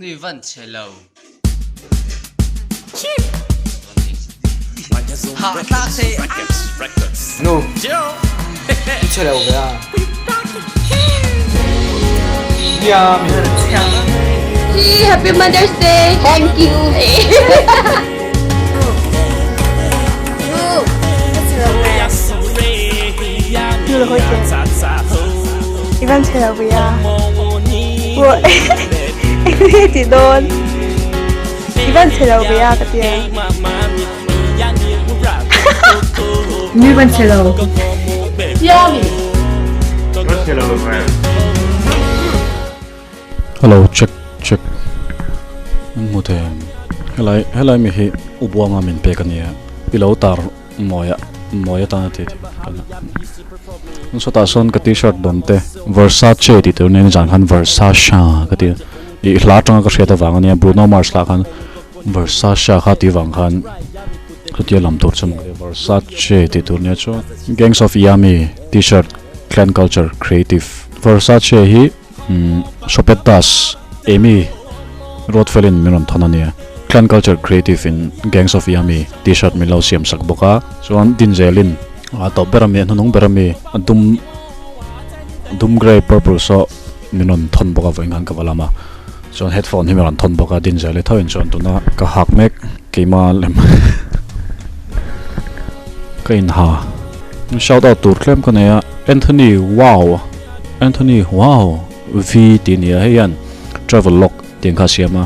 Nui van chhe lo. Hah tlak thei a. Nu, i chhe lo ve a. Nia mi. Happy Mother's Day. Thank you. Nu le hoi te. I van chhe lo ve a. Eng ti dawn? I van chhe lo ve a ka ti a. Mi van chhe lo. Yummy. Hello check check hmu thei ang helai helai mi hi u buanga min pek a nia i lo tar mawi a mawi atana tih theih kan a sawtah sawn ka tshirt dawn te Versace tih tur nen zan khan Versasha ka ti a ih hla atanga ka hriat avang ania Bruno Mars lah khan Versasha kha tih vang khan chutia lam tur chu Versace tih tur nia chuan Gangs of Yami tshirt Clan Culture Creative Versace hi. Shopet Das, Amy Ruatfelin min rawn thawn a nia. Clan Culture Creative in Gangs of Yami T-shirt min lo siam sak bawk a. Chuan Dinzelin a tawp ber ami, a hnunung ber ami a dum dum grey purple saw min rawn thawn bawk a vawiin khan ka va lam a. Chuan headphone hi min rawn thawn bawk a Dinzeli thoin chuan tuna ka hak mek keima lem ka inha. Shout out tur tlem ka nei a Anthony wow! Anthony wow V tih nia hei hian travel log tih ang kha a siam a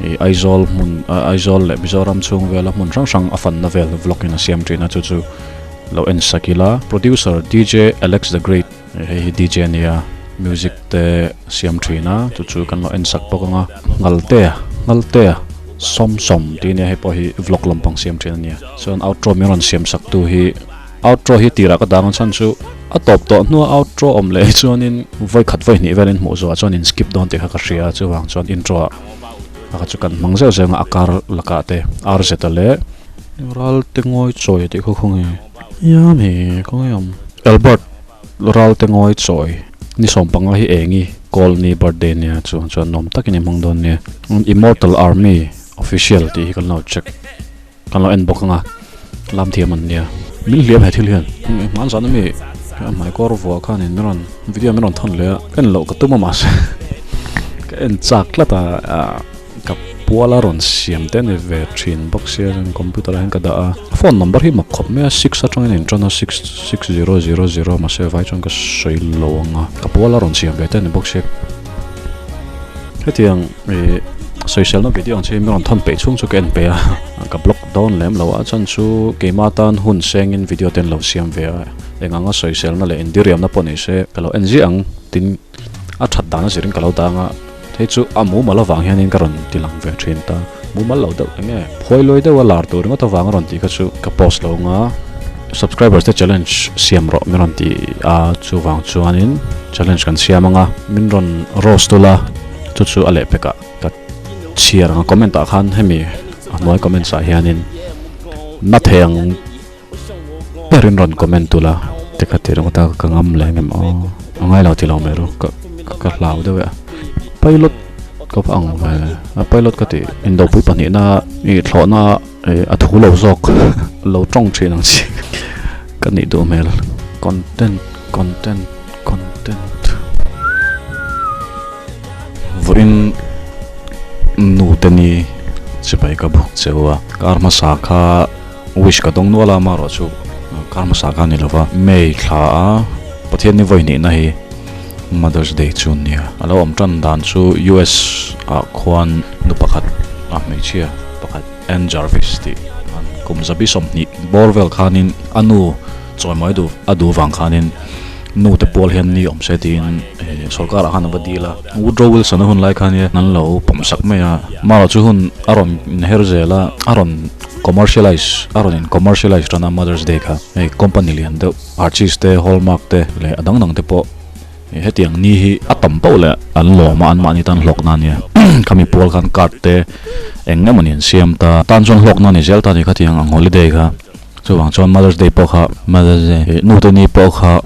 ih Aizawl hmun Aizawl leh Mizoram chhung vela hmun hrang hrang a fanna vel vlog in a siam thin a chu chu lo en sak ila producer DJ Alex the Great hei hi DJ ania music te siam thin a chu chu kan lo en sak bawk ang a Ngaltea Ngaltea Sawm Sawm tih ania hei pawh hi vlog lampang siam thin ania chuan outro min rawn siam sak tu hi. Outro hi tirah ka dang a chhan chu a tawp tawh hnua outro awm leh hi chuanin vawi khat vawi hnih velin hmuh zuah chuan in skip dawn tih kha ka hria a chuvang chuan intro ah a kha chu kan hmang zeuh zeuh ang a a kar lakah te ar zeta leh ral te ngawi chawi tih khaw khawnge iam hi khawnge awm Albert ral te ngawi chawi ni sawmpanga hi engi call ni birthday nia chuang chuan nuam takin i hmang dawn nia Immortal Army official tih hi kan lo check. Kan lo en bawk ang a, lam thiam an nia. Min hliam he thil hian hman zan ami a hmaikawr vuah khanin min rawn video min rawn thawn leh a, en loh ka tum a mahse ka en chak tlat a ka puala rawn siam te a ni ve thin bawk sia chuan computer ah hian ka dah a, phone number hi mak khawp mai a six atangin a intan a six six zero zero zero mahse vai chuan ka sawi lo ang a, ka puala rawn siam ve te a ni bawk sia hetiang ih sawiselna video ang chi hi mi rawn thawn peih chhung chu ka en peih a ka block dawn lem lo a chuan chu keimah tan hun sengin video te an lo siam ve a eng anga sawiselna leh indiriamna pawh ni se ka lo en ziah ang tin a that dan a zirin ka lo dang a hei chu a mumal avang hianin ka rawn ti lang ve thin ta mumal lo deuh eng nge phawi luai deuha lar tur ringawt avang a rawn tih kha chu ka post lo ang a subscribers te challenge siam rawh min rawn ti a chuvang chuanin challenge kan siam ang a min rawn roast ula. Chu chu a lehpek ah ka chhiar ang a comment ah khan hemi a hnuai comments ah hianin na thei ang berin rawn comment tula te kha ti ringawt a ka ngam leh ngem aw a ngai lo ti lo mai ru ka ka hlau deuh e a pilot ka va ang ve a pilot ka ti indopui pahnihna ih thlawhna ih a thu lo zawk lo tawng thin ang chi ka nih duh hmel content content content Vawiin nu te ni chibai ka buk cheu a, kar hmasa kha wish ka dawng nual a amaherawh chu kar hmasa kha a ni lova May thla a Pathian ni vawi hnihna hi Mother's Day chu nia a lo awm tan dan chu US ah khuan nu pakhat a hmeichhia pakhat Ann Jarvis tih an kum zabi sawmhnih bawr vel khanin a nu chawimawi duh a duh vang khanin Nu te pual hian ni awm se tiin sorkar ah khan an va dil a, Woodrow Wilson a hun lai khan hian an lo pawm sak mai a, Mara chu hun a rawn inher zel a, a rawn commercialize a rawn in commercialize tan a Mother's Day kha, hei company lian deuh Archies te Hallmark te leh a dang dang te pawh hetiang ni hi a tam pauh leh an lawm a, anmahni tan hlawkna a nia, khami pual khan card te eng emawni an siam ta, tan chuan hlawkna a ni zel ta a ni khatiang ang holiday kha. Chuvang chuan Mother's Day pawh kha Mother's Day ih nute ni pawh kha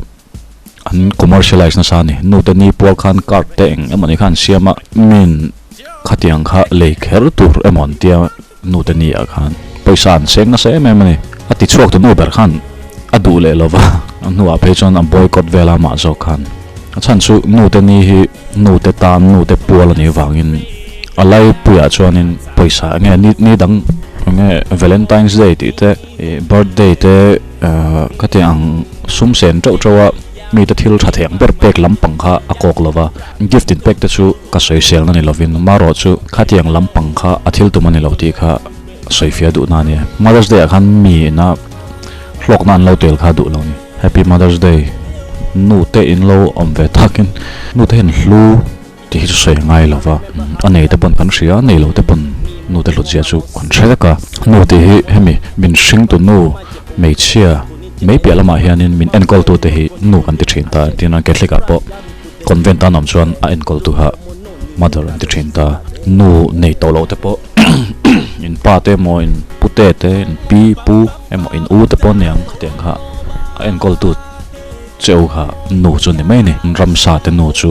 an commercialize nasa a ni. Nute ni pual khan card te eng emawni kha an siam a, min Khatiang kha lei kher tur emaw an tia nu te ni ah khan pawisa an seng nasa em em a ni. A ti chhuak tu nu ber khan a duh leh lo va, a hnuah phei chuan a boycott vel a mah zawk khan. A chhan chu nu te ni hi nu te tan nu te pual a nih vangin a laipuiah chuanin pawisa enge ni ni dang enge Valentine's Day tih te ih birthday te khatiang ang sum sen teuh teuh a mite thil tha thei ang ber pek lampang kha a kawk lo va, gift in pek te chu ka sawiselna ni lovin marawh chu khatiang lampang kha a thil tum a ni lo tih kha sawifiah duhna a nia. Mother's Day ah khan mi ina hlawkna an lo tel kha duh lo ni. Happy Mother's Day nu te in lo awm ve takin nu te hian hlu tih hi chu sawi a ngai lo va, a nei te pawn kan hria a, nei lo te pawn nu te hlut zia chu kan hre vek a. Nu tih hi hemi min hringtu nu hmeichhia mai piah lamah hianin min enkawltu te hi nu kan ti thin ta, entir nan Catholic ah pawh convent tan awm chuan a enkawltu kha mother an ti thin ta. Nu nei tawh loh te pawh in pa te emaw in pute te in pi pu emaw in u te pawh aniang khatiang kha a enkawltu cheu kha nu chu ni mai a ni. Ramsa te nu chu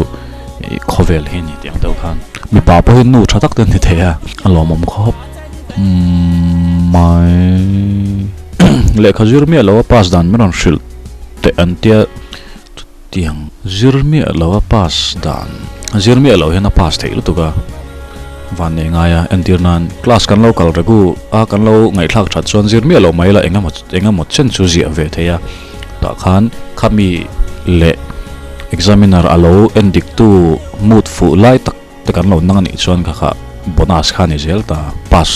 ih khawvel hi a ni tih ang deuh khan mipa pawh hi nu tha tak te an ni thei a, a lawmawm khawp mai. Lehkha zir miah lo a pass dan min rawn hrilh teh an tia chutiang zir miah lo a pass dan zir miah loh hian a pass theih lutuk a van nei ngai a entir nan class kan lo kal regu a kan lo ngaihthlak that chuan zir miah lo mai la engemaw engemaw chen chu ziah ve thei a tah khan khami leh examiner a lo en dik tu mood fuh lai tak te kan lo nang anih chuan kha kha bonus kha a ni zel ta pass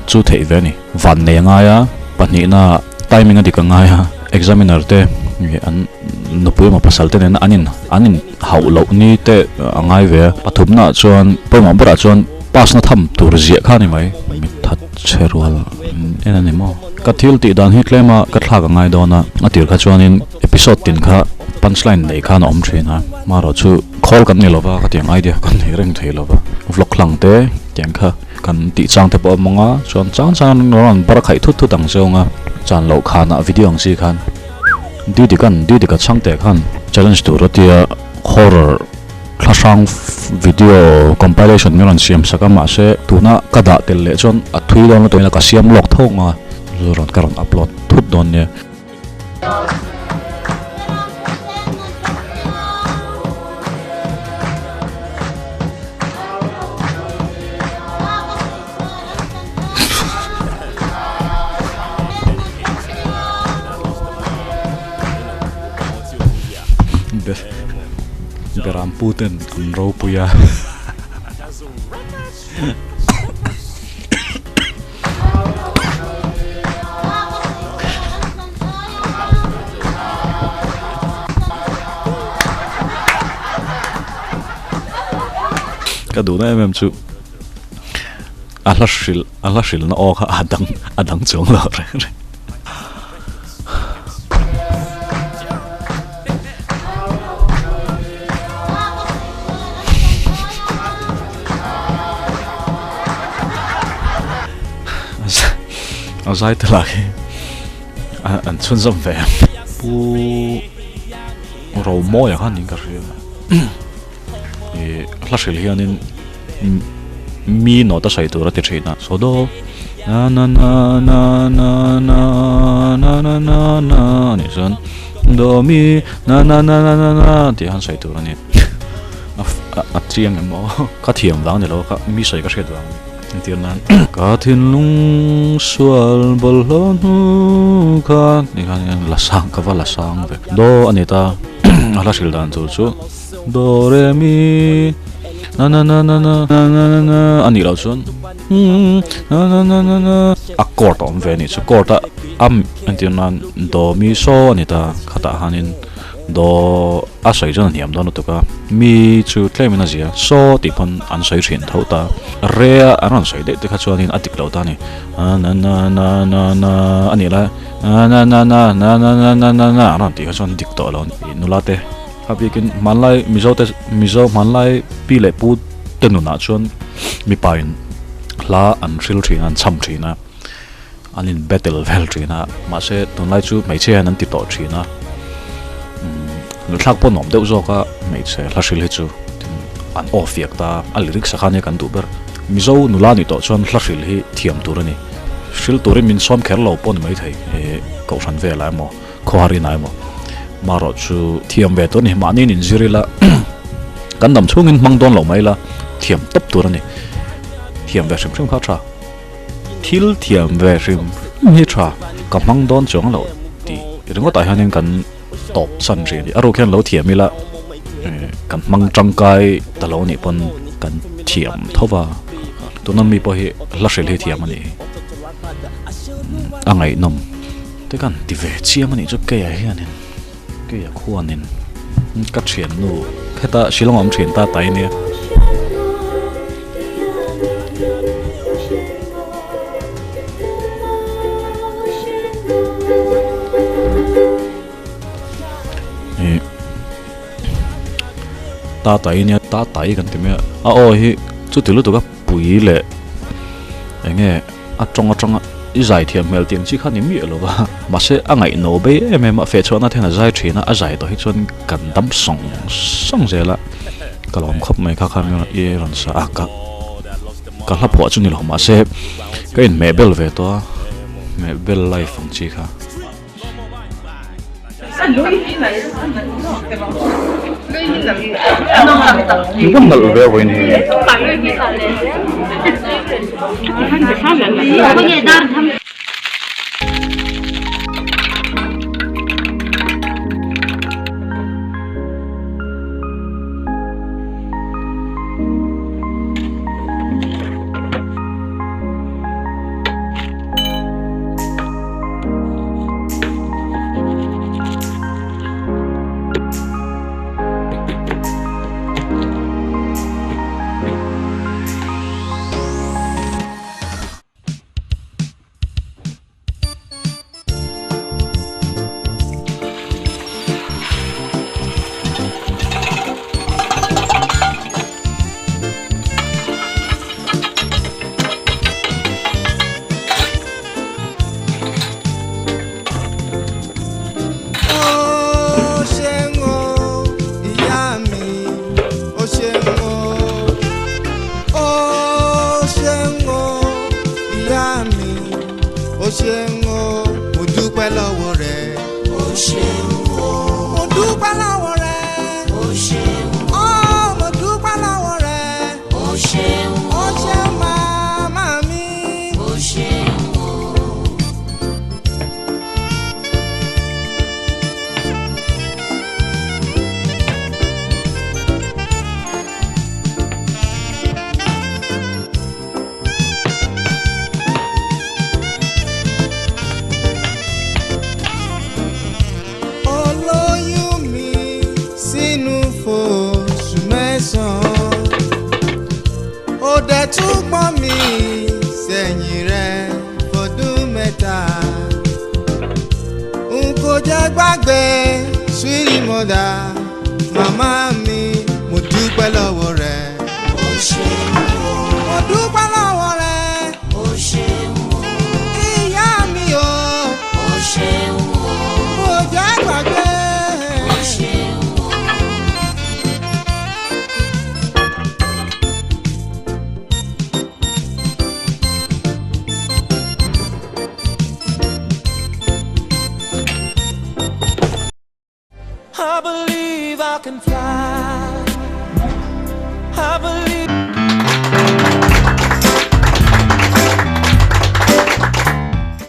chu theih ve a ni van nei a ngai a pahnihna timing a dik a ngai a examiner te an nupui emaw pasal te nena an in an in hauh loh ni te a ngai ve a pathumna ah chuan pawimawh berah chuan pass na tham tur ziah kha a ni mai mi that chhe rual en a ni maw ka thil tih dan hi tlem a ka thlak a ngai dawn a a tir kha chuanin episode tin kha punchline nei khan a awm thin a marawh chu Call kan nei lova ka tiang idea kan nei reng thei lova vlog hlang te tiang kha kan tih chang te pawh a mawng a chuan chang chang rawn bar khaih thut thut ang zawng a chan loh khanah video ang chi khan Didikan Didika chhangte khan challenge tur a tia horror thla hrang video compilation min rawn siam sak a mahse tuna ka dah tel leh chuan a thui dawn lutuk in ka siam lawk thawk ang a rawn ka rawn upload thut dawn nia. Beram pu ten an ropui a. Ka duhna em em chu a hla hrilh a hla hrilhna aw kha a dang a dang chuang lo reng reng. A zai te lah khi an chhunzawm ve em pu Romawia khan niin ka hria ih hla hrilh hianin mi nawt a sawi tur a ti thin a saw do na na na na na na na na na na a nih chuan do mi na na na na na na tih khan sawi tur a ni a chiang em aw ka thiam vang ni lo ka mi sawi ka hriat vang a ni entir nan ka thinlung sual bawlhhlawh hnu khan tih khan la sang ka va la sang ve do a ni ta a hla hrilh dan tur chu do re mi na na na na na na na na na a nih loh chuan na na na na na a chord a awm ve a nih chu chord a a entir nan do mi saw a ni ta khatah hianin do a sawi chuan a hniam dawn lutuk a mi chu tlemin a zia saw tih pawn an sawi thin tho ta re a an rawn sawi daih te kha chuanin a dik lo ta a ni na na na na na a nih lai na na na na na na na na na na an rawn tih kha chuan dik tawh lo a ni nula te a bikin hmanlai mizo te mizo hmanlai pi leh pu te nunah chuan mipa in hla an hril thin a an cham thin a an in battle vel thin a mahse tunlai chu hmeichhe hian an ti tawh thin a umm thlak pawh nuam deuh zawk a hmeichhe hla hril hi chu. an aw fiak ta a lyrics ah khan nia kan duh ber. Mizo nula nih tawh chuan hla hril hi thiam tur a ni. Hril turin min sawm kher lo pawh ni maithei e kohhran velah emaw khawhar inah emaw marawh chu thiam ve tur a ni. Mahni in inzir ila kan dam chhungin hmang dawn lo mai ila thiam tawp tur a ni. Thiam ve hrim hrim kha a tha. Thil thiam ve hrim hrim hi tha ka hmang dawn chuang lo tih ringawtah hianin kan tawp san ri a ni. A ruk hian lo thiam ila kan hmang tangkai ta lo nih pawn kan thiam tho va, tuna mi pawh hi hla hrilh hi thiam a nih hi. A ngaihnawm te kan ti ve chiam a nih chu keia hianin keia khuanin ka thiannu heta Shillong awm thin ta tai nia. Ta tai nia ta tai kan ti mai a a aw hi chuti lutuk a pui leh eng nge a tawng atanga i zai thiam hmel tih ang chi kha ni miah lo va mahse a ngaihno bei em em a fehchhuahna te hian a zai thin a a zai tawh hi chuan kan dam sawng sawng zel a ka lawm khawp mai kha khan i rawn sa a ka ka hla phuah chu ni lo mahse ka inhmeh bel ve tawh a hmeh bel life ang chi kha. Nalh ve vawiin hi. Olóyún mi sínú fòṣù mẹ́sàn-án ó dẹ̀ tún pọ́n mi sẹ́yìn rẹ̀ fọdún mẹ́ta n kò jẹ́ gbàgbé sweet mother màmá mi mo dúpẹ́ lọ́wọ́ rẹ̀. Mo dúpẹ́ lọ́wọ́ rẹ̀. Ìyá mi o. Mo jẹ́ gbàgbé. I believe I can fly.